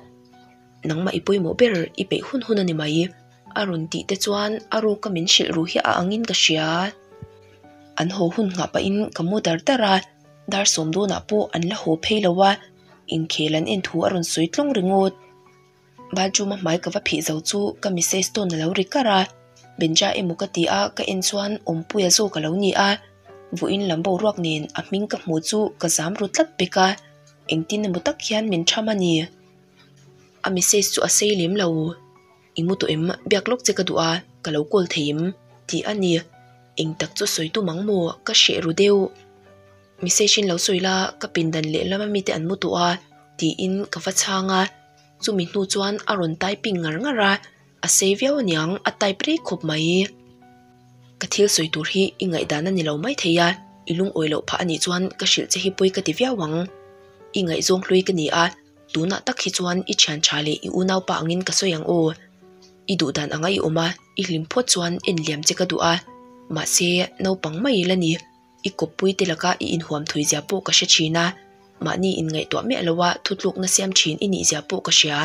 nangmah i pawimawh ber i peih hun hun a ni mai a rawn tih te chuan a ruka min hrilh ru hi a angin ka hria. An haw hun nghah pahin ka mu dar dar a. Dar sawm dawnah pawh an la haw phei lo a, inkhel an en thu a rawn sawi tlawng ringawt. Bathroom a hmai ka va phih zo chu ka message tawn a lo ri kar a, Benja emaw ka ti a ka en chuan Awmpuia zawk a lo ni a, vawiin lam boruak nen a hming ka hmuh chu ka zam ru tlat pek a, engtin emaw tak hian min tham a ni. A message chu a sei lem lo. I mu tawh em? Biak lawk che ka duh a, ka lo call thei em? Tih a ni. Eng tak chu sawi tum ang maw? Ka hreh ru deuh. Message in lo sawi la, ka pindan lehlam a mite an mu tawh a, tiin ka va chhang a. Chumi hnu chuan a rawn typing ngar ngar a, a sei viau aniang a type rei khawp mai. Ka thil sawi tur hi i ngaihdan a ni lo mai thei a, i lungawi loh phah anih chuan ka hrilh che hi pawi ka ti viau ang. I ngaihzawng hlui ka ni a, tunah tak hi chuan i thian tha leh i unaupa angin ka sawi ang aw. I duh dan anga i awm a, i hlim phawt chuan en liam che ka duh a, mahse naupang mai ila ni. I kawppui te laka i inhuam thui zia pawh ka hre thin a, mahni inngaihtuah miah loa thutlukna siam thin i nih zia pawh ka hria.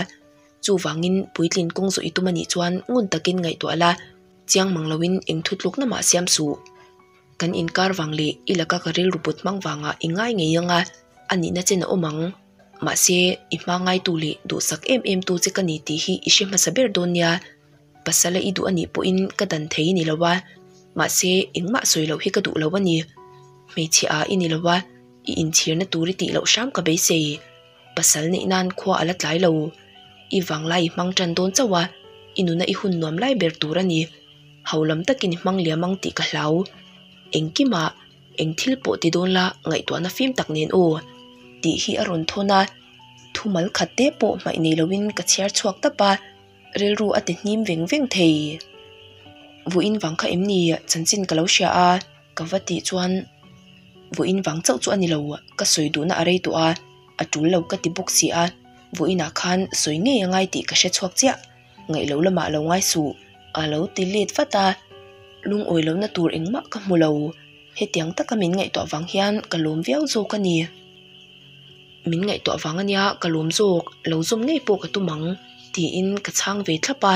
Chuvangin puitlin kawng zawh i tum anih chuan ngun takin ngaihtuah la, chiang mang loin eng thutlukna mah siam suh. Kan inkar vang leh i laka ka rilru put hmang vangah i ngai ngei ang a, a nihna chen a awm ang. Mahse, i hma ngaitu leh duhsak em em tu che ka ni tih hi i hre hmasa ber dawn nia. Pasal a i duh anih pawhin ka dan thei ni lo a, mahse engmah sawi loh hi ka duh lo a ni. Hmeichhe a i ni lo a, i inchhirna tur i tih loh hram ka beisei. Pasal neih nan khua a la tlai lo. I vanglai i hmang tan dawn chauh a, i nuna i hun nuam lai ber tur a ni. Ho lam takin i hmang liam ang tih ka hlau. Engkimah eng thil pawh ti dawn la ngaihtuahna fim tak nen aw tih hi a rawn thawn a, thumal khat te pawh hmaih nei loin ka chhiar chhuak tap a. Rilru a ti hnim veng veng thei. Vawiin vang kha em ni chanchin ka lo hria a, ka va tih chuan vawiin vang chauh chu a ni lo, ka sawi duhna a rei tawh a, a tul lo ka ti bawk si a, vawiinah khan sawi ngei a ngai tih ka hre chhuak chiah, ngaih lo lamah lo ngai suh a lo ti let vat a, lungawi lohna tur engmah ka hmu lo, hetiang taka min ngaihtuah vang hian ka lawm viau zawk a ni. Min ngaihtuah vang ania ka lawm zawk, lo zawm ngei pawh ka tum ang tiin ka chhang ve thlap a,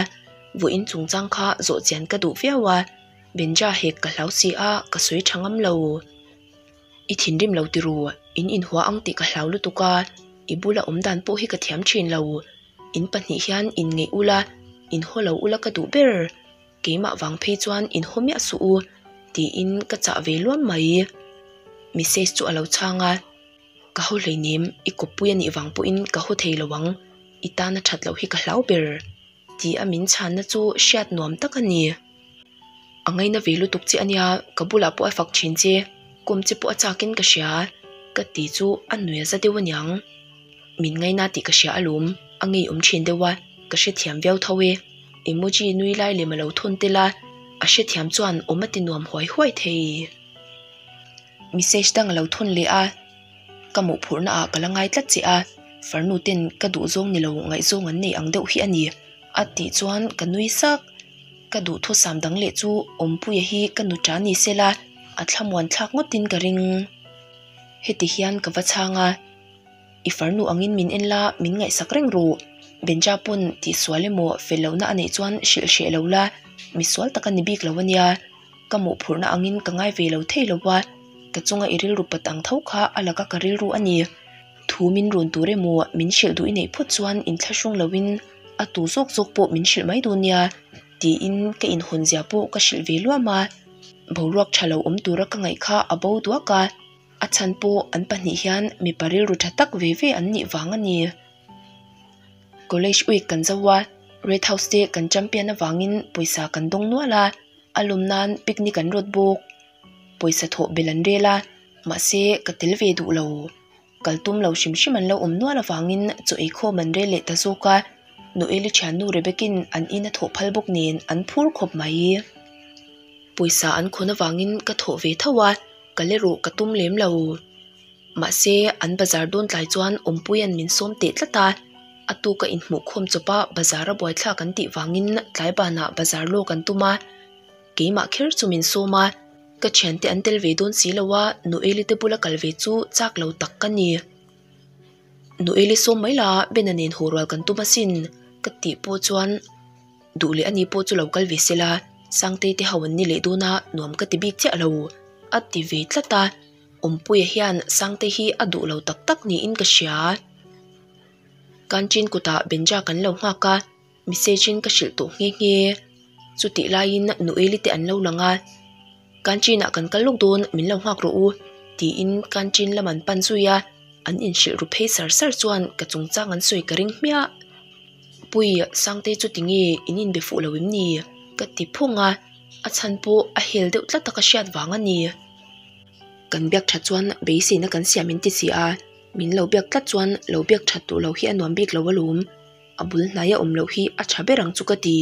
vawiin chungchang kha zawh chian ka duh viau a, Benja hek ka hlau si a ka sawi tha ngam lo. I thinrim lo tiru, in inhua ang tih ka hlau lutuk a, i bula awm dan pawh hi ka thiam thin lo, in pahnih hian inngeih ula, inhaw lo ula ka duh ber. Keimah vang phei chuan in haw miah suh u tiin ka chah ve luam mai. Message chu a lo chhang a, Ka haw hleinem, i kawppui a nih vang pawhin ka haw thei lo ang, i tana that loh hi ka hlau ber ti a min chhanna chu hriat nuam tak a ni. A ngaina ve lutuk che ania, ka bulah pawh a fak thin che, kawm che pawh a chakin ka hria ka ti chu a nui a za deuh aniang. Min ngaina tih ka hria alawm, a ngeiawm thin deuh a, ka hrethiam viau tho e. Emoji nui lai lem a lo thawn tel a, a hrethiam chuan awm a ti nuam huai huai thei. Message dang a lo thawn leh a, ka mawhphurhna ah ka la ngai tlat che a, farnu ten ka duhzawng ni lo ngaihzawng an nei ang deuh hi a ni a tih chuan ka nui sak. Ka duhthusam dang leh chu Awmpuia hi ka nu ta ni sela a thlamuan thlak ngawtin ka ring. Heti hian ka va chhang a. I farnu angin min en la, min ngaihsak reng ru. Benja pawn tihsual emaw fel lohna a neih chuan hrilh hreh lo la, misual tak a ni bik lo ania. Ka mawhphurhna angin ka ngai ve lo thei lo a, ka chunga i rilru pat ang tho kha a laka ka rilru a ni. Thu min run tur emaw min hrilh duh i neih phawt chuan inthlahrung loin a tu zawk zawk pawh min hrilh mai dawn nia tiin ka inhawn zia pawh ka hrilh ve luam a. Boruak tha lo awm tura ka ngaih kha a bo duak a. A chhan pawh an pahnih hian mipa rilru tha tak ve ve an nih vang a ni. College week kan zo a, Red House te kan champion avangin pawisa kan dawng nual a, a lawm nan picnic an rawt bawk. Pawisa thawh belh an rel a, mahse ka tel ve duh lo. Kal tum lo hrim hrim an lo awm nual avangin chaw ei khawm an rel leh ta zawk a, Noeli thiannu Rebecca-in an in a thawh phal bawk nen an phur khawp mai. Pawisa an khawn avangin ka thawh ve tho a. Ka le rawh ka tum lem lo. Mahse, an bazar dawn tlai chuan Awmpuia'n min sawm teh tlat a, a tuka inhmuhkhawm chawpa bazar a buaithlak an tih vangin tlai banah bazar law kan tum a. Keimah kher chu min sawm a, ka thiante an tel ve dawn si lo a, Noeli te bula kal ve chu chak lo tak ka ni. Noeli sawm mai la, Bena nen haw rual kan tum asin ka tih pawh chuan. Duh leh ani pawh chu lo kal ve sela, Sangtei te ho an ni leh dawn a, nuam ka ti bik chiah lo, a ti ve tlat a. Awmpuia hian Sangtei hi a duh lo tak tak niin ka hria. Kanchin kutah Benja kan lo nghak a, message in ka hrilh tawh nghe nghe. Chutih laiin Noeli te an lo lang a, Kanchinah kan kal lawk dawn, min lo nghak rawh u, tiin Kanchin lam an pan zui a, an inhrilh ru phei sar sar chuan ka chungchang an sawi ka ring hmiah. Pui, Sangtei chu tinge in inbe fuh lo em ni? Ka ti phung a, a chhan pawh a hel deuh tlat a ka hriat vang a ni. Kan biak that chuan beiseina kan siam in ti si a, min lo biak tlat chuan lo biak that duh lo hi a nuam bik lo alawm. A bul hnaia awm loh hi a tha ber ang chu ka ti,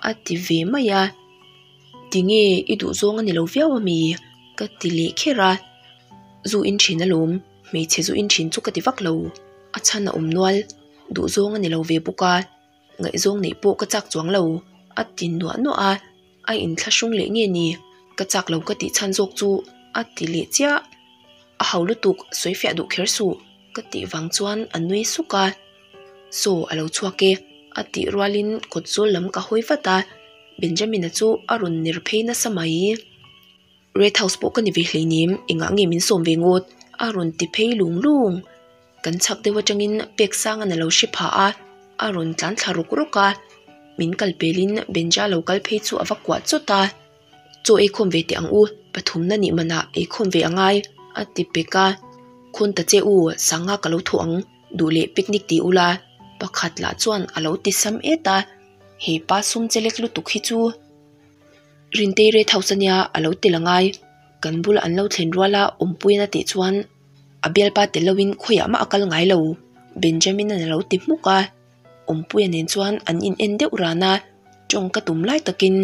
a ti ve mai a. Tinge i duh zawng a ni lo viau ami? ka ti leh kher a. Zu in thin alawm, hmeichhe zu in thin chu ka ti vak lo. A chhan a awm nual, duh zawng a ni lo ve bawk a, ngaihzawng neih pawh ka chak chuang lo, a ti nuah nuah a. A inthlahrung leh nge ni? Ka chak lo ka tih chhan zawk chu a ti leh chiah. A hau lutuk sawi fiah duh kher suh ka tih vang chuan a nui suk a. Saw a lo chhuak e a tih rualin kawt zawl lam ka hawi vat a, Benjamin-a chu a rawn ner phei nasa mai. Red House pawh ka ni ve hleinem engah nge min sawm ve ngawt a rawn ti phei lung lung. Kan chhak deuh atangin pek sangan a lo hre pha a, a rawn tlan thla rawk rawk a. Min kal pelin Benja lo kal phei chu a va kuah chawt a. Chaw eikhawm ve teh ang u, pathumna nih manah eikhawm ve a ngai a ti pek a. Khawn ta che u, sanga ka lo thawh ang, duh leh picnic ti ula pakhat lah chuan a lo ti sam et a. He pa sum chelek lutuk hi chu Rintei Red House ania a lo ti la ngai. Kan bula an lo thlen ruala awmpuiin a tih chuan a bialpa tel loin khawiah mah a kal ngai lo, Benjamin-a'n a lo ti hmuk a. Awmpuia nen chuan an in en deuh ran a, tawng ka tum lai takin,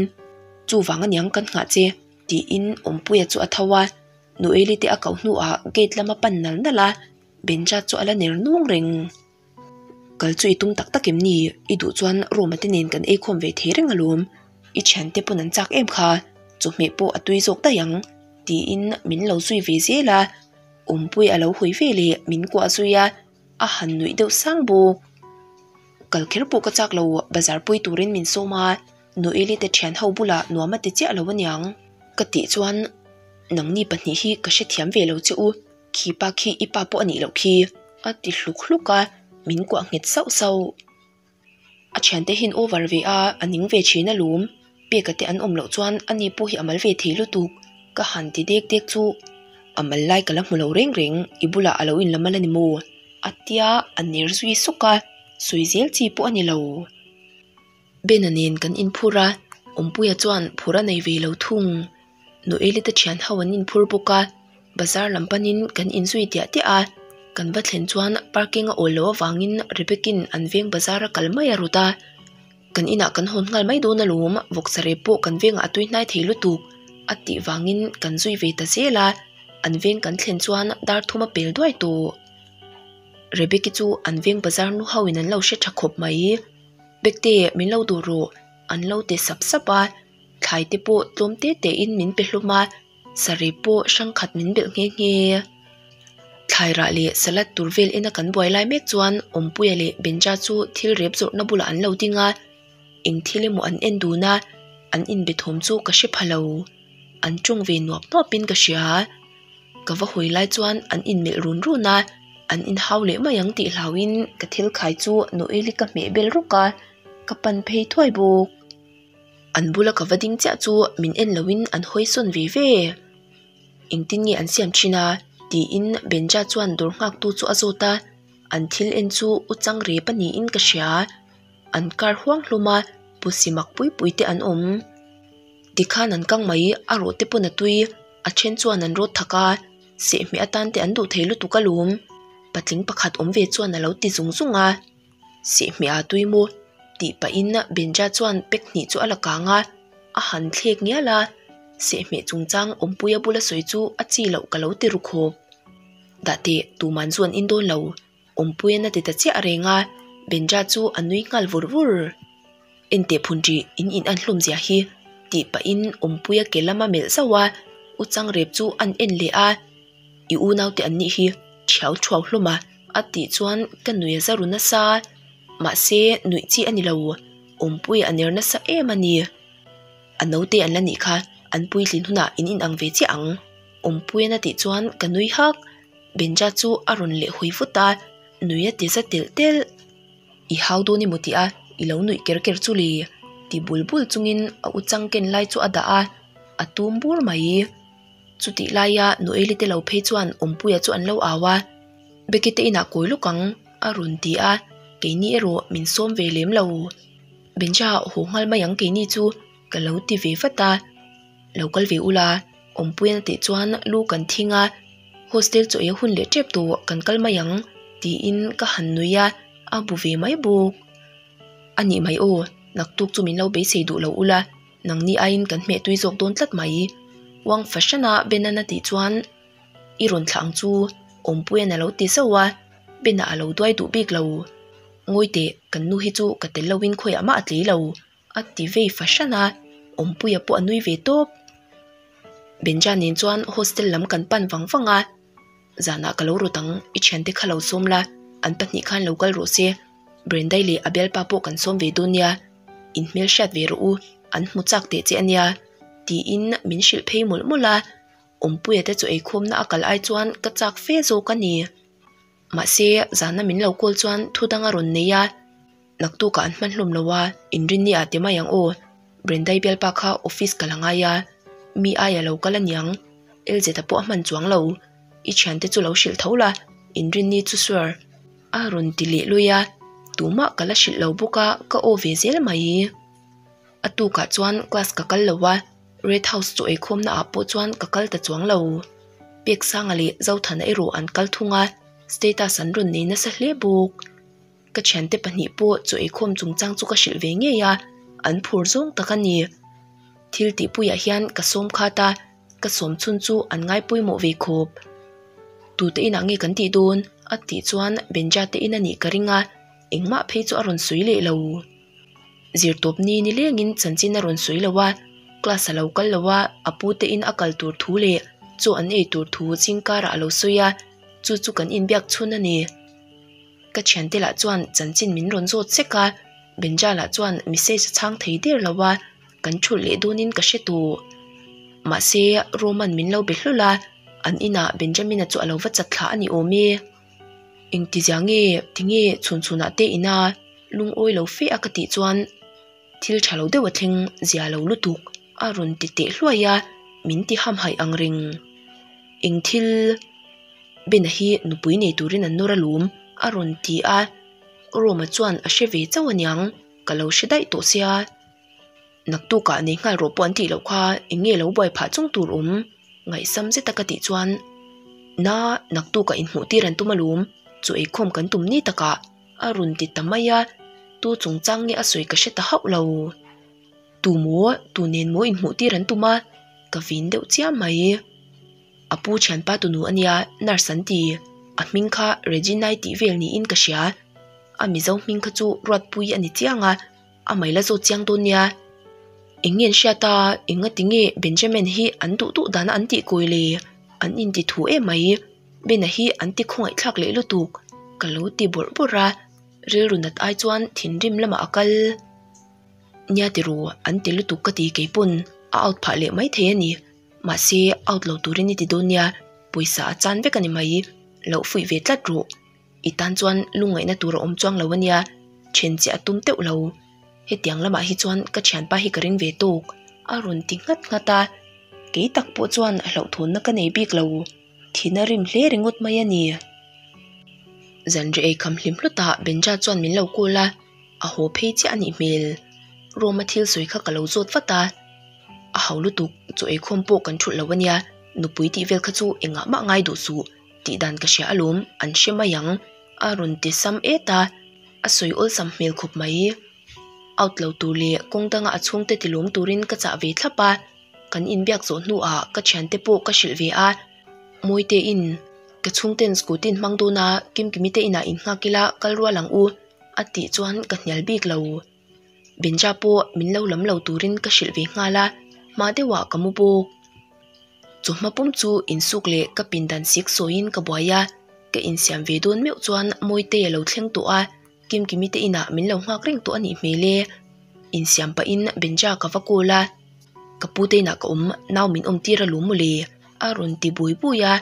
Chuvang aniang kan nghah che, tiin Awmpuia chu a tho a. Noeli te a koh hnuah gate lama pan nal nal a, Benja chu a la ner nung reng. Kal chu i tum tak tak em ni? I duh chuan Roma te nen kan eikhawm ve thei reng alawm. I thiante pawn an chak em kha, chawhmeh pawh a tui zawk daih ang, tiin min lo zui ve zel a. Awmpui a lo hawi ve leh min kuah zui a, a han nuih deuh sang bawk. Kal kher pawh ka chak lo, bazar pui turin min sawm a, Noeli te thian ho bulah nuam a ti chiah lo aniang. Ka tih chuan, Nangni pahnih hi ka hrethiam ve lo che u. Khi pa khi i pa pawh a nih loh khi a ti hluk hluk a, min kuah nghet sauh sauh. A thiante hian over ve a, a ning ve thin alawm. Peka te an awm loh chuan ani pawh hi a mal ve thei lutuk. Ka han ti dek dek chu a mal lai ka la hmu lo reng reng, i bulah a lo inla mal a ni maw? A tia a ner zui sawk a, sawi zel chi pawh a ni lo. Bena nen kan inphur a, Awmpuia chuan phur a nei ve lo thung. Noeli te thian ho an inphur bawk a, bazar lam panin kan inzui diah diah a, kan va thlen chuan parking a awl loh avangin Rebecca-in an veng bazar a kal mai a rawt a, kan inah kan hawn nghal mai dawn alawm, vawksarep pawh kan vengah a tui hnai thei lutuk a tih vangin kan zui ve ta zel a, an veng kan thlen chuan dar thum a pel duai tawh. Rebecca-i chu an veng bazar nu ho in an lo hre tha khawp mai. Bekte min lo duh rawh an lo ti sap sap a. Thlai te pawh tlawm te te in min pe hlawm a, saree pawh hrang khat min belh nghe nghe. Thlai rah leh salad tur vel ena kan buai lai mek chuan Awmpuia leh Benja chu thil rep zawrhna bulah an lo ding a, eng thil emaw an en dun a, an inbe thawm chu ka hre pha lo. An tawng ve nuap nuap in ka hria. Ka va hawi lai chuan an inmelh run run a, an inhau leh mai ang tih hlauhin ka thil khai chu Noeli ka hmeh bel rawk a, ka pan phei thuai bawk. An bula ka va ding chiah chu min en loin an hawi sawn ve ve. Engtin nge an siam thin a? tiin Benja chuan dawr nghaktu chu a zawt a, an thil en chu u chang rep a niin ka hria. An kar huang hlawm a, pusi mak pui pui te an awm. Tikhan an kang mai, a rawh te pawn a tui, a then chuan an rawt thak a, sehhmeh atan te an duh thei lutuk alawm. Patling pakhat awm ve chuan a lo ti zung zung a. Sehhmeh a tui maw? tih pahin Benja chuan pack hnih chu a la kang a, a han thlek ngial a, sehhmeh chungchang awmpuia bula sawi chu a chi loh ka lo ti ru khawp. Dah teh, tuman chu an in dawn lo, awmpuian a ti ta chiah reng a, Benja chu a nui nghal vur vur. Enteh phun ṭih, in in an hlawm zia hi, tih pahin awmpuia ke lama melh zauh a, u Changrep chu an en leh a. I unaute an nih hi thiau thuau hlawm a, a tih chuan ka nui a za ru nasa. Mahse, nuih chi a ni lo, awmpui a ner nasa em a ni. A naute an la nih kha, an puitlin hunah in inang ve chiah ang, awmpuian a tih chuan ka nui hak. Benja chu a rawn leh hawi vut a, nui a ti za telh telh. I hau dawn emaw tih a, i lo nuih ker ker chu le, ti bul bul chungin a u chang ken lai chu a dah a, a tum bur mai. Chutih laia Noeli te lo phei chuan Awmpuia chu an lo au a, Becky te inah kawi lawk ang a rawn ti a, keini erawh min sawm ve lem lo. Benja haw nghal mai ang keini chu ka lo ti ve vat a, lo kal ve ula Awmpuian a tih chuan lu kan thing a. Hostel chaw ei a hun leh tep tawh kan kal mai ang tiin ka han nui a, a bu ve mai bawk. A nih mai aw, naktuk chu min lo beisei duh lo ula, nangni aiin kan hmeh tui zawk dawn tlat mai. Uang fahran a Benan a tih chuan i rawn thlah ang chu Awmpuian a lo ti zauh a, Bena a lo duai duh bik lo. Ngawi teh, kan nu hi chu ka tel loin khawiah mah a tlei lo. A ti vei fahran a, Awmpuia pawh a nui ve tawp. Benja nen chuan hostel lam kan pan vang vang a, Zanah ka lo rawt ang, i thiante kha lo sawm la, an pahnih khan lo kal rawh se, Brendai leh a bialpa pawh kan sawm ve dawn nia, in hmelhriat ve rawh u, an hmu chak teh che a nia, tiin min hrilh phei mawlh mawlh a, Awmpuia te chu eikhawmna a kal ai chuan ka chak fe zawk a ni. Mahse, zana min lo call chuan thu dang a rawn nei a, Naktukah an hman hlawm lo a, inrinni ah ti mai ang aw. Brendai bialpa kha office ka la ngai a, mi aia lo kal aniang, LZ-a pawh a hman chuang lo. I thiante chu lo hrilh tho la, inrinni chu sure. A rawn ti leh lui a, tumah ka la hrilh lo bawk a, ka aw ve zel mai. A tukah chuan class ka kal lo a, Red House chaw eikhawmna ah pawh chuan ka kal ta chuang lo. Peksanga leh Zothana erawh an kal thung a, status an rawn nei nasa hle bawk. Ka thiante pahnih pawh chaw eikhawm chungchang chu ka hrilh ve ngei a, an phur zawng tak a ni. Thil tihpuiah hian ka sawm khat a, ka sawm chhun chu an ngai pawimawh ve khawp. Tute inah nge kan tih dawn? a tih chuan Benja te in a nih ka ring a, engmah phei chu a rawn sawi leh lo. Zirtawp ni nilengin chanchin a rawn sawi lo a, class a lo kal lo a, a pu te in a kal tur thu leh chaw an ei tur thu zingkarah a lo sawi a, chu chu kan inbiak chhun a ni. Ka thiante lah chuan chanchin min rawn zawt sek a, Benja lah chuan message a chhang thei der lo a, kan thulh leh dawnin ka hre tawh. Mahse, Roman min lo be hlawlh a, an inah Benjamina chu a lo va chat thla a ni awm e. Engtizia nge tinge chhun chhunah te ina lungawi lo fe a ka tih chuan thil tha lo deuh a thleng zia lo lutuk a rawn ti teh hluai a, min ti hamhaih ang reng. Eng thil. Bena hi nupui nei turin an nawr alawm a rawn ti a, Roma chuan a hre ve chauh aniang ka lo hre daih tawh sia. Naktukah nei nghal rawh pawh an tih loh kha eng nge lo buai phah chung tur awm ngaihsam zeta ka tih chuan Na naktukah inhmuh tir an tum alawm chu eikhawm kan tum ni takah a rawn ti ta mai a, tu chungchang nge a sawi ka hre ta hauh lo. Tu maw tu nen maw inhmuh tir an tum a ka vin deuh chiam mai. A pu thianpa tunu a nia, nurse an ti. A hming kha Reginai tih vel niin ka hria. A Mizo hming kha chu Ruatpui a ni chiang a, a mai la zawt chiang dawn nia. Eng nge an hriat a, enga ti nge Benjamin hi an duh duh dana an tih kawi le? An inti thu em mai. Bena hi an ti khawngaihthlak leh lutuk. Ka lo ti bawrh bawrh a, rilru nat ai chuan thinrim lamah a kal. Nia ti ru, an ti lutuk ka ti keipawn a out phah leh maithei a ni. Mahse, out lo turin i ti dawn nia, pawisa a chan vek a ni mai, loh fuih ve tlat rawh. I tan chuan lungngaihna tur a awm chuang lo a nia, then che a tum teuh lo. Hetiang lamah hi chuan ka thianpa hi ka ring ve tawk, a rawn ti nghat nghat a. Kei tak pawh chuan hlauhthawnna ka nei bik lo, thina rim hle ringawt mai a ni. Zanriah ei kham hlim hlutah Benja chuan min lo call a, a haw phei chiah a nih hmel. Roma thil sawi kha ka lo zawt vat a. A hau lutuk, chaw eikhawm pawh kan thulh lo ania, nupui tih vel kha chu engah mah ngai duh suh, tih dan ka hria alawm, an hre mai ang, a rawn ti sam et a, a sawi awlsam hmel khawp mai. Out lo tur leh kawng danga a chhungte ti lawm turin ka chah ve thlap a, kan inbiak zawh hnuah ka thiante pawh ka hrilh ve a, Mawitein ka chhungten scooty in hmang dawn a, Kimkimi te inah innghak ila kal rual ang u, a tih chuan ka hnial bik lo. Benja pawh min lo lam lo turin ka hrilh ve nghal a, hma deuhah ka mu bawk. Chawhma pum chu insuk leh ka pindan sik sawiin ka buai a, ka insiam ve dawn meuh chuan Mawitei a lo thleng tawh a, Kimkimi te inah min lo nghak reng tawh a nih hmel e. Insiam pahin Benja ka va call a, Ka pu te inah ka awm, nau min awm tir alawm mawle a rawn ti bui bui a.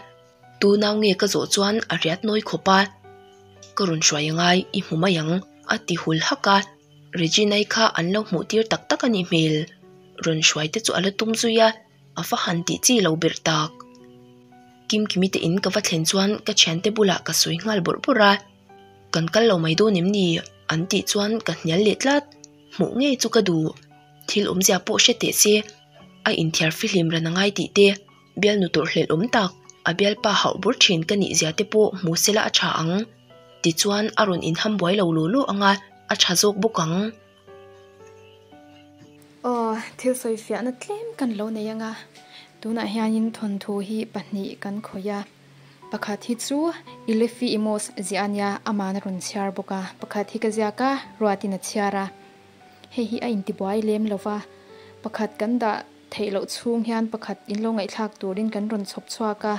Tu nau nge ka zawh chuan a riat nawi khawp a, Ka rawn hruai angai, i hmu mai ang, a ti hul hak a. Regina-i kha an lo hmuh tir tak tak a nih hmel. Rawn hruai te chu a la tum zui a, a va han tih chi lo berh tak. Kimkimi te in ka va thlen chuan ka thiante bulah ka sawi nghal bawrh bawrh a, Kan kal lo mai dawn em ni? an tih chuan ka hnial leh tlat. Hmuh ngei chu ka duh. Thil awmzia pawh hre teh se, a inthiar fihlim ran angai tih te. Bialnu tawrhhlelh awm tak, a bialpa hauh bur thin ka nih zia te pawh hmu sela a tha ang. Tichuan a rawn inham buai lo law law ang a, a tha zawk bawk ang. Aw, thil sawi fiahna tlem kan lo nei ang a, tunah hianin thawnthu hi pahnih kan khawih a. Pakhat hi chu Ilefi Emos ziah a nia, aman a rawn chhiar bawk a. Pakhat hi ka ziak a, Ruatin a chhiar a. Hei hi a intibuai lem lo va, pakhat kan dah theih loh chhung hian pakhat in lo ngaihthlak turin kan rawn chhawp chhuak a.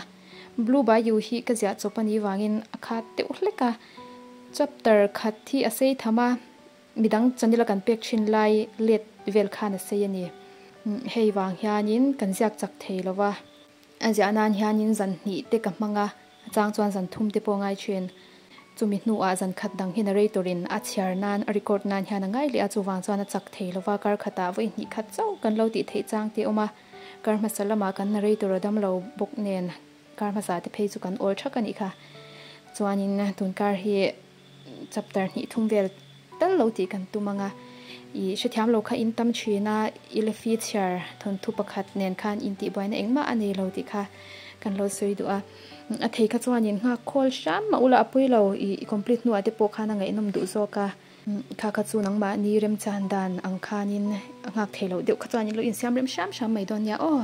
Blue Bayou hi ka ziah chawp a nih vangin a khat deuh hlek a. Chapter khat hi a sei tham a, midang channel a kan pek thin lai let vel khan a sei a ni. Hei vang hianin kan ziak chak thei lo va. A ziah nan hianin zan hnih te ka hmang a, a chang chuan zan thum te pawh a ngai thin. Chumi hnuah zan khat dang hi narrator in a chhiar nan, a record nan hian a ngai leh a, chuvang chuan a chak thei lova, kar khatah vawi hnih khat chauh kan lo tih theih chang te a awm a, kar hmasa lamah kan narrator a dam lo bawk nen kar hmasa te phei chu kan awl thak a nih kha. Chuanin tun kar hi chapter hnih thum vel tal lo tih kan tum ang a, i hrethiam lo kha in tam thin a, i lefi chhiar thawnthu pakhat nen khan intihbuaina engmah a nei lo tih kha kan lo sawi duh a. A thei kha chuanin nghak khawl hram mah ula a pui lo i complete hnuah te pawh khan a ngaihnawm duh zawk a, kha kha chu nangmahni remchan dan ang khanin a nghak thei loh deuh kha chuanin lo insiam rem hram hram mai dawn nia aw.